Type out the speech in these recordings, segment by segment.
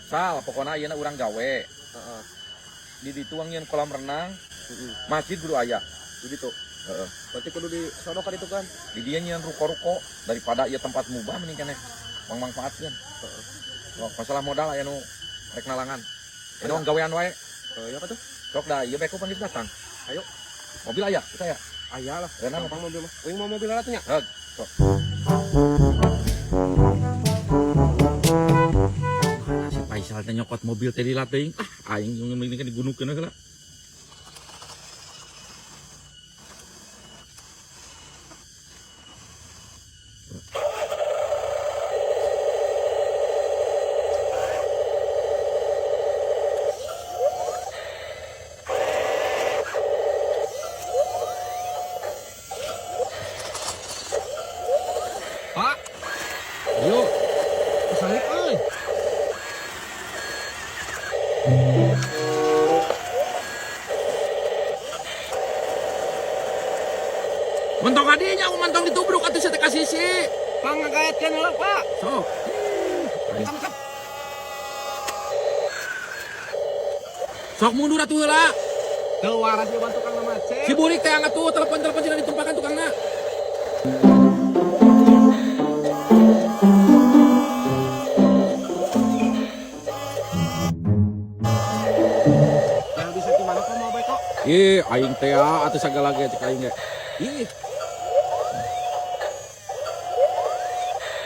Sal, pokoknya ayeuna urang gawe. Heeh. Di ditu nyieun kolam renang, Heeh. masjid kudu aya. Di ditu. Heeh. Berarti kudu disodok ka ditu kan. Di dieu nyieun ruko-ruko daripada ieu tempat mubah mending keneh mangmanfaatkeun. Heeh. Sok masalah modal aya nu rek nalangan. Ini urang gawean wae. Heeh, ya apa tuh? Sok dah ieu beko pan geus datang. Ayo. Mobil aya, kita ya. Aya lah. Renang. Gampang mobil mah. Uing mau mobil lah tuh nya. Heg, sok. Mana si Faisal teh nyokot mobil teh lila teuing. Ah, aing yang mending kan digunukeun heula. Pak, Ayo. kesalip euy. Mentong adinya aku mentong ditubruk atuh sia teh ka sisi. Pang ngagaetkeun heula, Pak. Sok. Tangkap. Sok mundur atuh heula. Teu waras ieu bantu tukang macet. Si burik teh atuh telepon-telepon cenah ditumpakan tukangna. Yang bisa gimana kok mau beko? Ih, aing teh atuh sagala ge cek aing ge. Ih,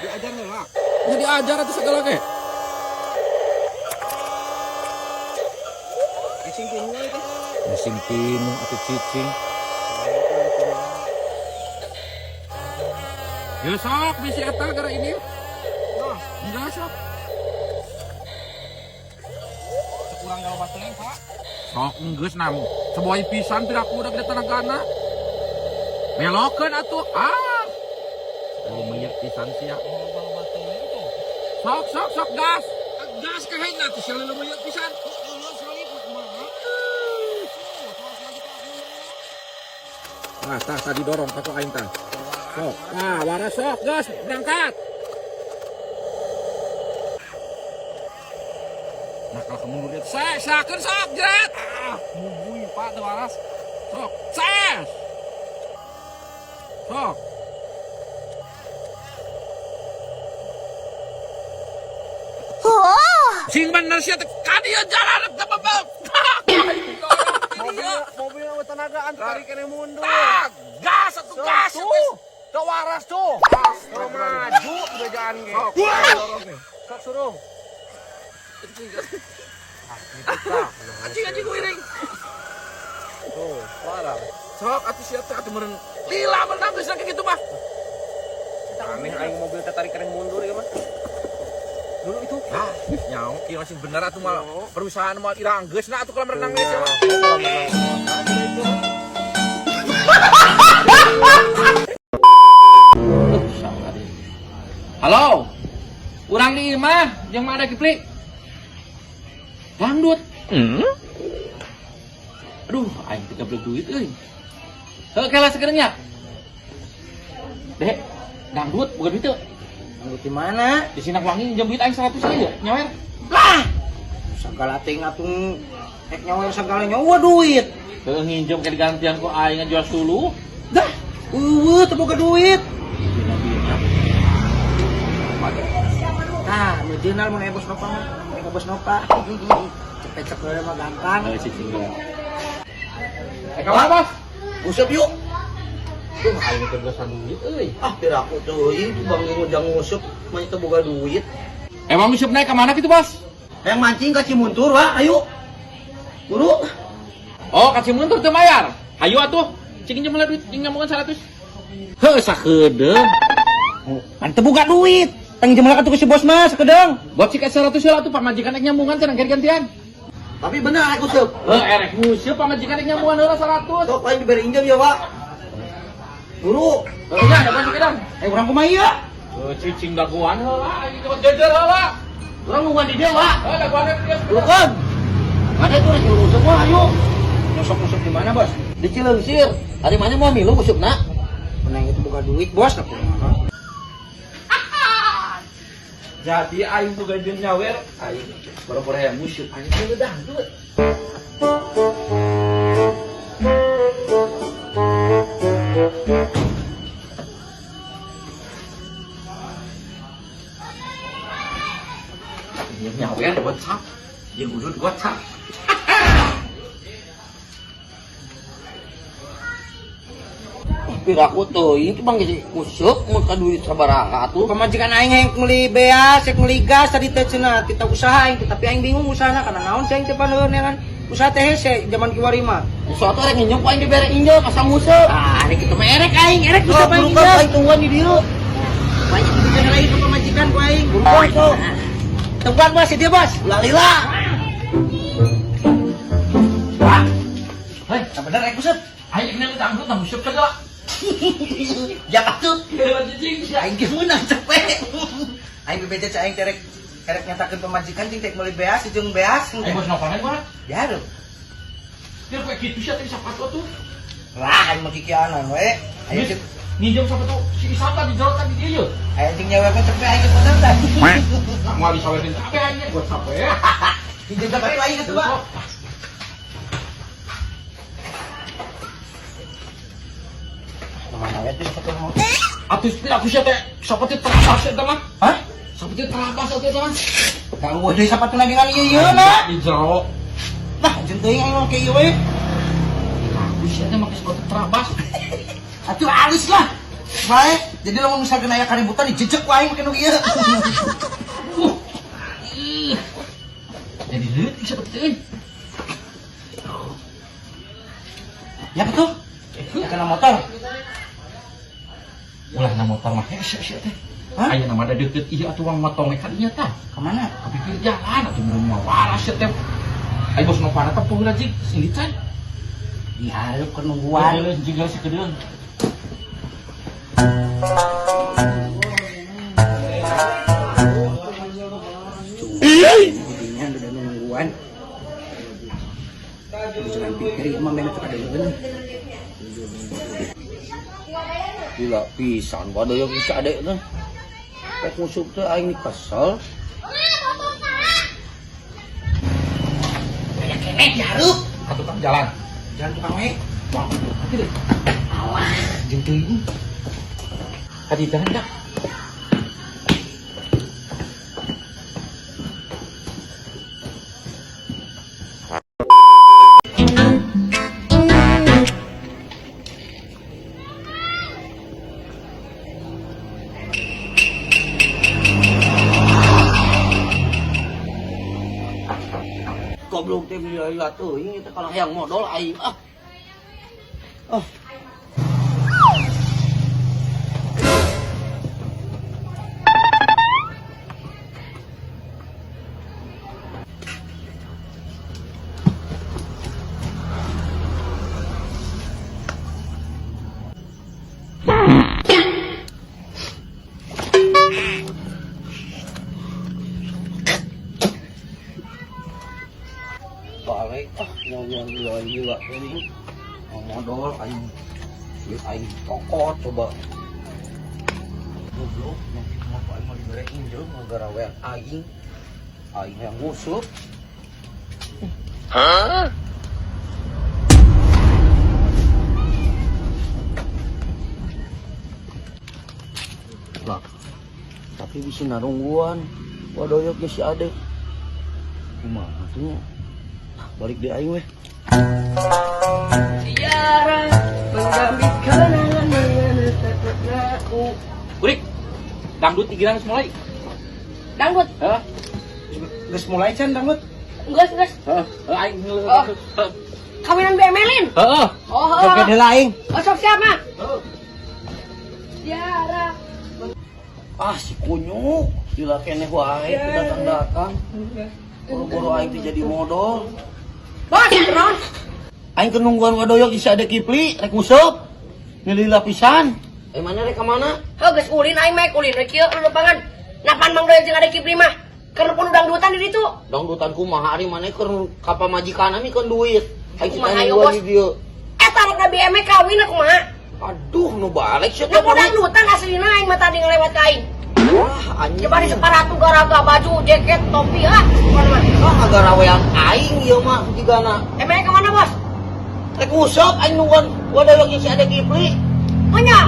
Diajar heula. nya diajar atuh sagala ge. Cicing pinuh itu. Sing pinuh atuh cicing. Ya sok bisi eta gara ini. Nah, Enggak sok. kurang galau batueng, Pak. Sok enggeus nam. Seboy pisan piraku udah gede tenagana. Melokeun atuh. Ah. Oh, melihat pisan sia. Oh, galau batueng tuh. Sok sok sok gas. Gas kahena tuh sia leuleum pisan. Heeh, salip kumaha? Nah, tah tadi dorong kaku aing tah. Sok. Nah, waras sok gas berangkat. Nah, kalau kamu lihat saya sakeun sok jret. Ah, mubui Pak teu waras. Sok, ses. Sok. Sing bener sia teh ka dieu jalan teh bebel. Mobil mobil eueuh tenagaan tarik kene mundur. Ah, gas atuh gas Tuh, teu waras tuh. Teu maju bejaan ge. Sok surung. Anjing anjing guring. Tuh, waras. Sok atuh sia teh atuh meureun lila menang geus kayak gitu mah. Aneh aing mobil teh tarik kene mundur ieu mah. Dulu itu. Ah, nyaho kieu sing bener atuh mah perusahaan mah ira geus na atuh kolam renang geus ya mah. Kolam renang. Halo. Urang di imah jeung Mada Kipli. Dangdut. Aduh, aing teu gableg duit euy. Heuh kela segereng nya. Dek, dangdut boga duit teu. Dangdut di mana? Di Sinak Wangi minjem duit aing 100 aja, nyawer. Lah, segala ting atuh rek nyawer segala nyawa duit. Heuh nginjem ke digantian ku aing ngajual suluh. Dah, eueuh teu boga duit. Tah, nu jeunal mun aya bos Nova mah, aya bos Nova. Cepet-cepet mah gampang. Heuh cicing geura. Eh, ka mana, Bos? Usep yuk. Duh, aing teu boga duit euy. Ah, piraku teuing tuh bang ngundang ngusep mah teu boga duit. Emang nguseup naik ka mana gitu, Bos? Yang mancing ka Cimuntur, Wak, ayo. Buru. Oh, ka Cimuntur teu mayar. Hayu atuh. Cing minjem heula duit, jeung nyambungan 100. Heuh, sakedeung. Pan teu boga duit. Tang jemlah ka si bos mah sakedeung. Buat cik 100 heula atuh pamajikan rek nyambungan cenah gantian. Tapi bener aku usep. Heuh, erek nguseup pamajikan rek nyambungan heula 100. Sok aing diberi injem ya, Pak. Buru. Heuh, nya da bos kedang. Eh urang kumaha ieu? Heuh, cicing dagoan heula, aing teh jejer heula. Urang nungguan di dieu, Pak. Heuh, dagoan dia. Bukan. Mana itu rek nguseup mah ayo. Nguseup-nguseup di mana, Bos? Di Cileungsir. Ari mana mau milu ngusupna? Menang itu buka duit, Bos. Aku mah. Jadi aing boga ide nyawer, aing boro-boro hayang nguseup, aing teh dangdut. Jeung nyawer WhatsApp, jeung udut WhatsApp. Piraku teuing bang geus nguseup mun ka duit sabaraha atuh. Pamajikan aing hayang meuli beas, rek meuli gas tadi teh cenah kita usaha aing teh, tapi aing bingung usahana kana naon sih aing teh paneueun ya kan. Usaha teh hese zaman kiwari mah. Usaha teh rek nginjem ku aing dibere injem asa nguseup. Ah, rek kitu mah erek aing, erek bisa Sok aing burukan injem. aing tungguan di dieu. Banyak dibikin lagi ke pamajikan ku aing. Burukan sok. Tungguan bos, dia bos. Ulah lila. Wah. Hei, Nah, bener rek useup. aing kenal dangdut nah nguseup segala. Ya atuh. Cicing sia. Aing ge meunang cepet. Aing bebeja cai aing teh rek erek nyatakeun pamajikan jeung teh meuli beas jeung beas. Aing bos nopangan gua. Ya aduh. Dia kayak gitu sih teh sepatu tuh. Lah aing mah kikianan we. Ayo Geus jeung nginjem sepatu si Isata di jero tadi dia ye. ayo jeung nyawer mah cepet aing ge bener tah. Moal disawerin kabeh aing ge WhatsApp we. Pinjam sepatu aing atuh, Pak. Mana we teh sepatu mah? Atuh aku sia teh sepatu terabas eta mah. Hah? Sepatu terabas atuh eta mah. Gak eueuh deui sepatu lagi kan ieu ieu na. Di jero. Lah jeung teuing aing make ieu we. Aku sia teh make sepatu terabas. Atuh alus lah. Bae, jadi lamun misalkan aya kaributan dijejek ku aing make nu ieu. Ih. Jadi leutik sepatu teh euy. Ya betul. Ya kena motor. Ulah na motor mah hese sia teh. Hah? Aya nama da deukeut ieu atuh wang motong ka dinya tah. Kemana? Ka pinggir jalan atuh mun moal waras sia teh. Aing bos nopana teh poho jig sini can. Dihareup ke nungguan. Kedeung juga si kedeung. Dinya udah nungguan. Jangan pikir ieu mah memang kadeuleuan. Gila pisan badoyok bisa adek teh. Rek nguseup teh aing kesel. Aya keneh dihareup. Ka tukang jalan. Jalan tukang we. Wah, hati deh. Awas, jeung teuing. Tadi jalan dah. Goblok teh lila teuing teh kalau hayang modal aing ah. Oh. Balik ah yang gila gila ini modal aing duit aing cokot coba goblok kenapa aing mau dibere injem gara we aing aing yang nguseup. Hah? Lah, tapi bisa narungguan wadoyok ge si Ade kumaha tuh nya? Balik di aing weh. Sejarah mengambil kenangan dengan aku. Kurik. Dangdut pikiran geus mulai. Dangdut, Hah? Geus mulai can dangdut. geus geus. Heeh, aing ngeuleuh Oh. dangdut. Heeh. Kawinan bemelin. Heeh. Oh, Joget heula aing. Oh, sok siap mah. Sejarah. Ah si kunyuk gila keneh wae teu datang-datang. Boro-boro aing teh jadi modal. Bos, naon? Aing keur nungguan wadoyok si Ade Kipli rek nguseup. Nilila pisan. Eh mana rek ka mana? Heuh, geus ulin aing mah ulin we kieu lepangan. Napan Mang Doyok jeung Ade Kipli mah. Keur pun dangdutan di ditu. Dangdutan kumaha ari maneh keur ka pamajikan mikeun duit. Aing Kumaha cita ayo, nungguan Bos? di dieu. Eta rek BM kawin kumaha? Aduh nu balik sia Nu dangdutan aslina aing mah tadi ngelewat ka aing. Ah, anjing. Coba di separatu garaga baju, jaket, topi ah. Mana? Ah, ngagarawean aing ieu mah jigana. Emangnya kemana, Bos? Rek nguseup aing nungguan wadoyok jeung si Ade Kipli. Mana?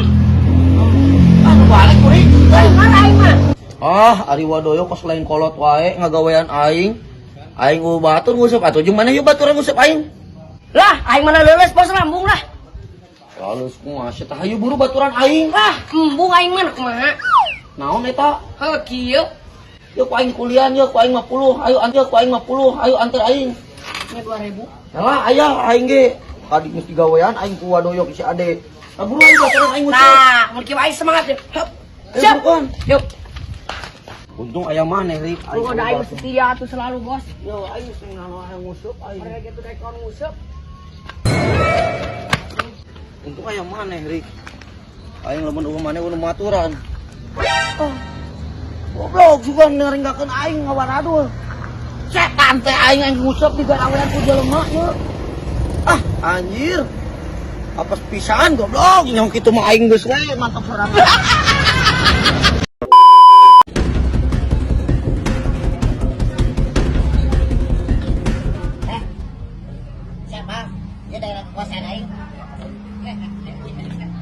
Ah, nu balik kuring. Mana aing mah? Ah, ari wadoyok kos lain kolot wae ngagawean aing. Aing euweuh batur nguseup atuh jeung mana yeuh baturan nguseup aing. Lah, aing mana leuleus bos lambung lah. Halus kumaha sia tah, hayu buru baturan aing. Lah, embung aing mah kumaha? Naon eta? Heuh kieu. Yeuh ku aing kuliah yeuh ku aing 50, ayo anter ku aing 50, ayo anter aing. Nya 2000. Yalah aya aing ge. Tadi geus digawean aing ku wadoyok si Ade. Nah, buru aing baturan aing nguseup. Nah, mun kieu aing semangat ya. Hup. Ayo, Siap. buruan. Yuk. Untung aya maneh Rik. Lu ada aing setia tuh selalu, Bos. Yo aing sing nganu aing nguseup aing. Mereka gitu kayak kawan nguseup. Untung aya maneh Rik. Aing lamun euweuh maneh euweuh maturan. Oh. Goblok juga ngeringgakeun aing ngawaradul. Setan teh aing aing nguseup di garawean ku jelema ye. Ah, anjir. Apes pisan goblok. Nyong kitu mah aing geus we mantap sorangan. Siapa? Dia daerah kekuasaan aing.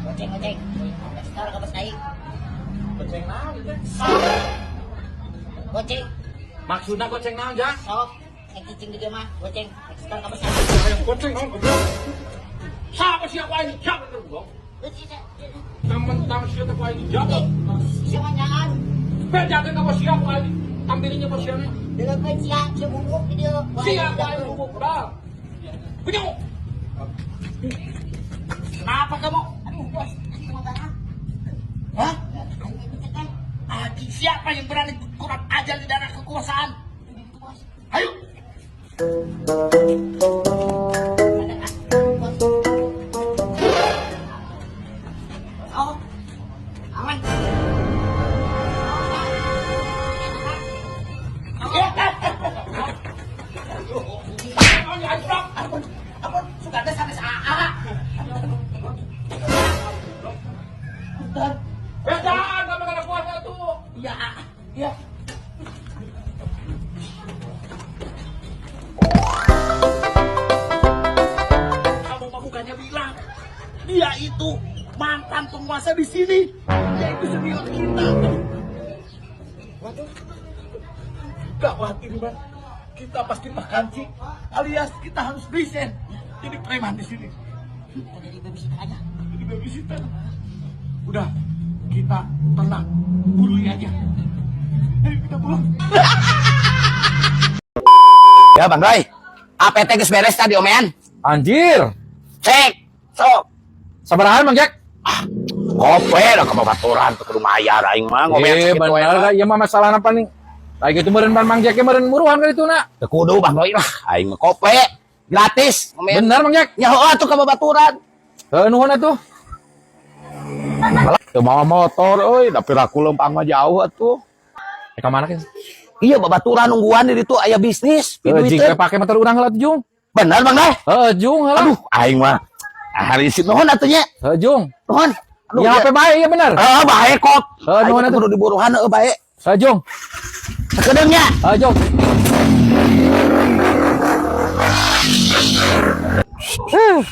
Goceng, goceng. Sekarang ke bos aing. Goceng naon itu? Goceng. Maksudna goceng naon, Jang? Sok. Yang cicing di dia mah. Goceng. Sekarang ke bos aing. Hayang goceng naon goblok? Siapa sih aku aing? Siapa itu goblok? Mentang-mentang sia teh ku aing dijabok. Siapa nyaan? Bejakeun ka bos sia ku aing. Ambilinya bos sia. Dengan sia, sia bubuk di dia. Sia ku aing bubuk dah. Penyok. Kenapa kamu? Aduh, bos. Aing mau barang. Hah? Aing ikut kan? Anjing, siapa yang berani kurang ajar di daerah kekuasaan? Bos. Ayo. Bos. Oh. Aman. Ampun, ampun, suka ada sampai AA. Bedaan kamu kena puasa tuh. Ya, ya. Kamu mah bukannya bilang dia itu mantan penguasa di sini. Dia itu senior kita. Waduh. Gawat ini, Bang. Kita pasti makan sih. Alias kita harus resign. Jadi preman di sini. Kita jadi babysitter aja. Jadi babysitter. Udah, kita tenang. Buruin aja. Ayo kita pulang. Ya Bang Roy, APT geus beres tadi omean. Anjir. Cek, sok. Sabarahan Bang Jack? Kope lah ke babaturan tuh kudu mayar aing mah ngomean Eh, sakitu bener we. lah. Iya mah masalah apa nih? Lagi itu meureun Bang Mang Jack meureun muruhan kali itu nak. Teu kudu Bang Roy lah, aing mah kope gratis ngomean. Bener Bang Jack. Nya heueuh atuh ka babaturan. Heuh nuhun atuh. Teu mawa motor euy, da piraku leumpang mah jauh atuh. Eh, ka mana kan? Iya babaturan nungguan di ditu aya bisnis, Heuh jing piduiteun. we pake motor urang heula tuh, Jung. Bener Bang Roy. Heuh Jung heula. Aduh, aing mah hari isi nuhun atuh nya. Heuh Jung. Nuhun. Aduh, Ya HP bae iya bener. Heeh, bae kok. Heuh nuhun Aing atuh. kudu diburuhan heueuh bae. Heuh Jung. Sakedeung nya. Heuh Jung.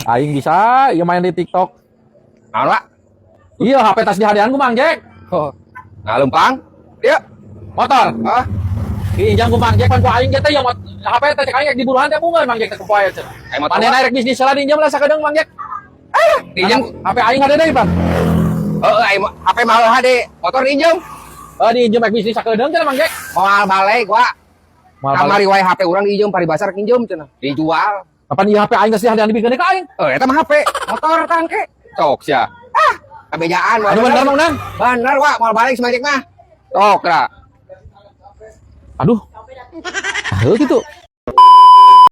Aing bisa ieu main di TikTok. Naon, Pak? Iya HP tas dihadian ku Mang Jack. Oh. Nah, lempang. Ya. Motor. Ah, Ih, jangan ku Mang Jack pan ku aing ge teh ya HP teh cek aing diburuhan teh bungeun Mang Jack teh ku poe cenah. Aing motor. Manehna rek bisnis salah dinjam lah sakedeung Mang Jack. Dinjam. HP aing ada deui, Bang. Heeh, aing HP mahal HD, motor dinjam. Eh diinjem rek bisnis sakedeung cenah Mang Jack. Moal balik, Wak. Moal Kamari wae HP urang diinjem paribasar kinjem cenah. Dijual. Kapan ieu HP aing geus dihadian dibikeun ka aing? Eh, eta mah HP, motor tangke. Cok sia. Ah, kabejaan. Anu bener Mang Nang. Bener, Wak, moal balik si Mang Jack mah. Cok, lah. Aduh. Heuh gitu.